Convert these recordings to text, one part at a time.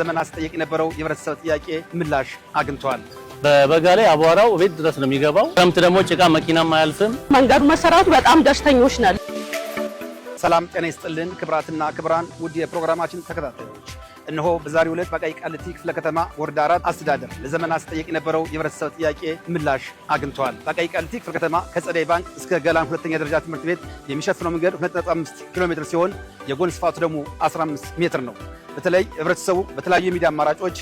ዘመናት ሲጠየቅ የነበረው የህብረተሰብ ጥያቄ ምላሽ አግኝቷል። በበጋ ላይ አቧራው ቤት ድረስ ነው የሚገባው። ክረምት ደግሞ ጭቃ መኪናም አያልፍም። መንገዱ መሰራቱ በጣም ደስተኞች ነን። ሰላም ጤና ይስጥልን ክቡራትና ክቡራን ውድ የፕሮግራማችን ተከታታዮች፣ እነሆ በዛሬው ዕለት በአቃቂ ቃሊቲ ክፍለ ከተማ ወረዳ 4 አስተዳደር ለዘመናት ሲጠየቅ የነበረው የህብረተሰብ ጥያቄ ምላሽ አግኝቷል። በአቃቂ ቃሊቲ ክፍለ ከተማ ከጸደይ ባንክ እስከ ገላን ሁለተኛ ደረጃ ትምህርት ቤት የሚሸፍነው መንገድ 2.5 ኪሎ ሜትር ሲሆን የጎን ስፋቱ ደግሞ 15 ሜትር ነው። በተለይ ህብረተሰቡ በተለያዩ የሚዲያ አማራጮች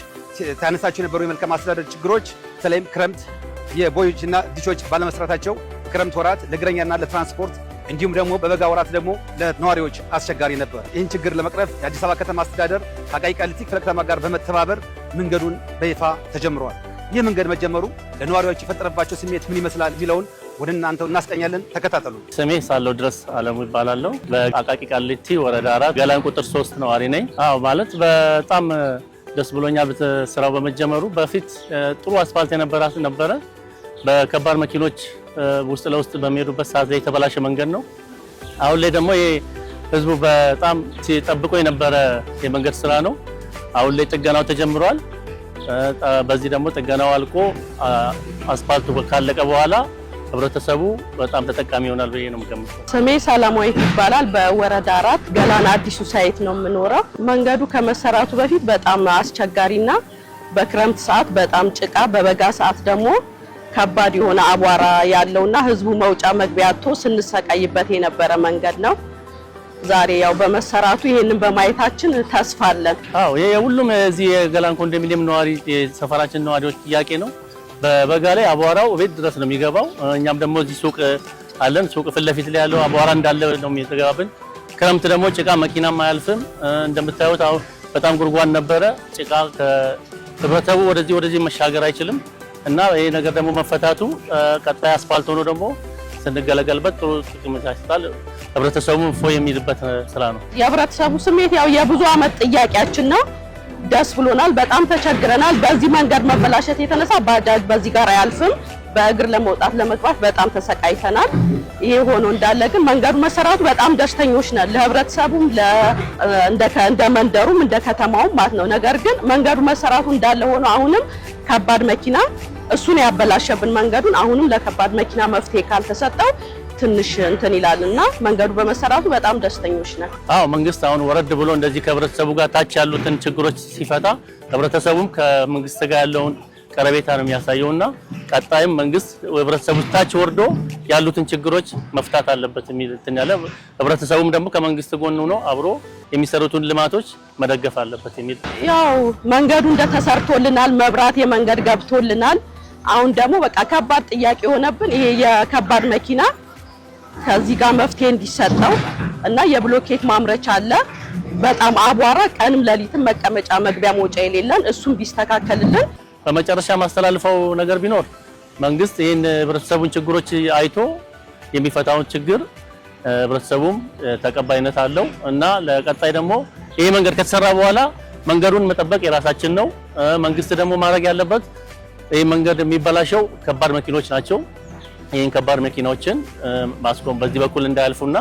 ታነሳቸው የነበሩ የመልካም አስተዳደር ችግሮች፣ በተለይም ክረምት የቦዮችና ditch ኦች ባለመስራታቸው ክረምት ወራት ለእግረኛና ለትራንስፖርት እንዲሁም ደግሞ በበጋ ወራት ደግሞ ለነዋሪዎች አስቸጋሪ ነበር። ይህን ችግር ለመቅረፍ የአዲስ አበባ ከተማ አስተዳደር ከአቃቂ ቃሊቲ ክፍለ ከተማ ጋር በመተባበር መንገዱን በይፋ ተጀምሯል። ይህ መንገድ መጀመሩ ለነዋሪዎች የፈጠረባቸው ስሜት ምን ይመስላል የሚለውን ወደ እናንተው እናስቃኛለን። ተከታተሉ። ስሜ ሳለው ድረስ አለሙ ይባላለሁ። በአቃቂ ቃሊቲ ወረዳ 4 ገላን ቁጥር 3 ነዋሪ ነኝ። አዎ፣ ማለት በጣም ደስ ብሎኛል ስራው በመጀመሩ። በፊት ጥሩ አስፋልት የነበረ ነበረ። በከባድ መኪኖች ውስጥ ለውስጥ በሚሄዱበት ሰዓት ላይ የተበላሸ መንገድ ነው። አሁን ላይ ደግሞ ይሄ ህዝቡ በጣም ሲጠብቆ የነበረ የመንገድ ስራ ነው። አሁን ላይ ጥገናው ተጀምሯል። በዚህ ደግሞ ጥገናው አልቆ አስፋልቱ ካለቀ በኋላ ህብረተሰቡ በጣም ተጠቃሚ ይሆናል ብዬ ነው የምገምተው። ስሜ ሰላማዊት ይባላል። በወረዳ 4 ገላን አዲሱ site ነው የምኖረው። መንገዱ ከመሰራቱ በፊት በጣም አስቸጋሪና በክረምት ሰዓት በጣም ጭቃ፣ በበጋ ሰዓት ደግሞ ከባድ የሆነ አቧራ ያለውና ህዝቡ መውጫ መግቢያ አጥቶ ስንሰቃይበት የነበረ መንገድ ነው። ዛሬ ያው በመሰራቱ ይሄንን በማየታችን ተስፋ አለን። አዎ፣ ይሄ የሁሉም የዚህ የገላን ኮንዶሚኒየም ነዋሪ የሰፈራችን ነዋሪዎች ጥያቄ ነው። በበጋ ላይ አቧራው ቤት ድረስ ነው የሚገባው። እኛም ደግሞ እዚህ ሱቅ አለን። ሱቅ ፊት ለፊት ላይ ያለው አቧራ እንዳለ ነው የሚገባብን። ክረምት ደግሞ ጭቃ መኪናም አያልፍም። እንደምታዩት አሁን በጣም ጉድጓድ ነበረ። ጭቃ ከህብረተሰቡ ወደዚህ ወደዚህ መሻገር አይችልም እና ይሄ ነገር ደግሞ መፈታቱ ቀጣይ አስፋልት ሆኖ ደግሞ ስንገለገልበት ጥሩ ጥቅም ይሰጣል። ህብረተሰቡም እፎይ የሚልበት ስራ ነው። የህብረተሰቡ ስሜት ያው የብዙ አመት ጥያቄያችን ነው። ደስ ብሎናል። በጣም ተቸግረናል። በዚህ መንገድ መበላሸት የተነሳ ባጃጅ በዚህ ጋር አያልፍም። በእግር ለመውጣት ለመግባት በጣም ተሰቃይተናል። ይሄ ሆኖ እንዳለ ግን መንገዱ መሰራቱ በጣም ደስተኞች ነን። ለህብረተሰቡም እንደ መንደሩም እንደ ከተማውም ማለት ነው። ነገር ግን መንገዱ መሰራቱ እንዳለ ሆኖ አሁንም ከባድ መኪና እሱን ያበላሸብን መንገዱን አሁንም ለከባድ መኪና መፍትሄ ካልተሰጠው ትንሽ እንትን ይላል እና መንገዱ በመሰራቱ በጣም ደስተኞች ነን። አዎ፣ መንግስት አሁን ወረድ ብሎ እንደዚህ ከህብረተሰቡ ጋር ታች ያሉትን ችግሮች ሲፈታ ህብረተሰቡም ከመንግስት ጋር ያለውን ቀረቤታ ነው የሚያሳየውና ቀጣይም መንግስት ህብረተሰቡ ታች ወርዶ ያሉትን ችግሮች መፍታት አለበት የሚል እንትን ያለ ህብረተሰቡም ደግሞ ከመንግስት ጎን ሆኖ አብሮ የሚሰሩትን ልማቶች መደገፍ አለበት የሚል። ያው መንገዱ እንደተሰርቶልናል፣ መብራት የመንገድ ገብቶልናል። አሁን ደግሞ በቃ ከባድ ጥያቄ የሆነብን ይሄ የከባድ መኪና ከዚህ ጋር መፍትሄ እንዲሰጠው እና የብሎኬት ማምረቻ አለ። በጣም አቧራ ቀንም ለሊትም መቀመጫ መግቢያ መውጫ የሌለን እሱም ቢስተካከልልን። በመጨረሻ ማስተላልፈው ነገር ቢኖር መንግስት ይህን ህብረተሰቡን ችግሮች አይቶ የሚፈታውን ችግር ህብረተሰቡም ተቀባይነት አለው እና ለቀጣይ ደግሞ ይሄ መንገድ ከተሰራ በኋላ መንገዱን መጠበቅ የራሳችን ነው። መንግስት ደግሞ ማድረግ ያለበት ይህ መንገድ የሚበላሸው ከባድ መኪኖች ናቸው። ይህን ከባድ መኪናዎችን ማስቆም በዚህ በኩል እንዳያልፉና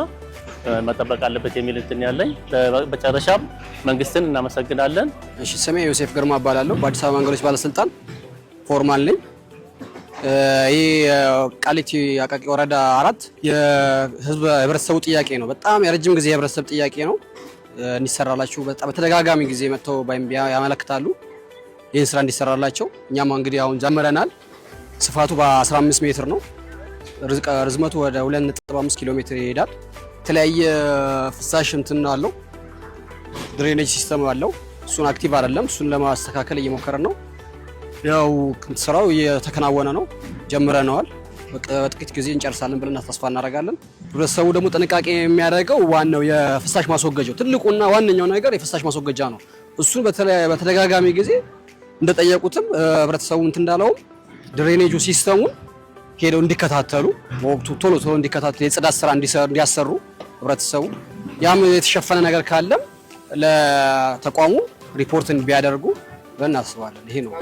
መጠበቅ አለበት የሚል እንትን ያለኝ። በመጨረሻም መንግስትን እናመሰግናለን። እሺ፣ ስሜ ዮሴፍ ግርማ እባላለሁ። በአዲስ አበባ መንገዶች ባለስልጣን foreman ነኝ። ይህ ቃሊቲ አቃቂ ወረዳ 4 የህዝብ የህብረተሰቡ ጥያቄ ነው። በጣም የረጅም ጊዜ የህብረተሰብ ጥያቄ ነው። እንዲሰራላችሁ በጣም በተደጋጋሚ ጊዜ መጥተው ያመለክታሉ። ይህን ስራ እንዲሰራላቸው እኛም እንግዲህ አሁን ጀምረናል። ስፋቱ በ15 ሜትር ነው። ርዝመቱ ወደ 2.5 ኪሎ ሜትር ይሄዳል። የተለያየ ፍሳሽ እንትን አለው፣ drainage system አለው። እሱን active አይደለም። እሱን ለማስተካከል እየሞከረን ነው። ያው ስራው እየተከናወነ ነው፣ ጀምረነዋል። በጥቂት ጊዜ እንጨርሳለን ብለን ተስፋ እናደርጋለን። ህብረተሰቡ ደግሞ ጥንቃቄ የሚያደርገው ዋናው የፍሳሽ ማስወገጃው ትልቁና ዋነኛው ነገር የፍሳሽ ማስወገጃ ነው። እሱን በተደጋጋሚ ጊዜ እንደጠየቁትም ህብረተሰቡ እንትን እንዳለውም drainage ኡ system ኡን ሄደው እንዲከታተሉ በወቅቱ ቶሎ ቶሎ እንዲከታተሉ የጽዳት ስራ እንዲያሰሩ ህብረተሰቡ ያም የተሸፈነ ነገር ካለም ለተቋሙ ሪፖርት ቢያደርጉ ብለን እናስባለን። ይሄ ነው።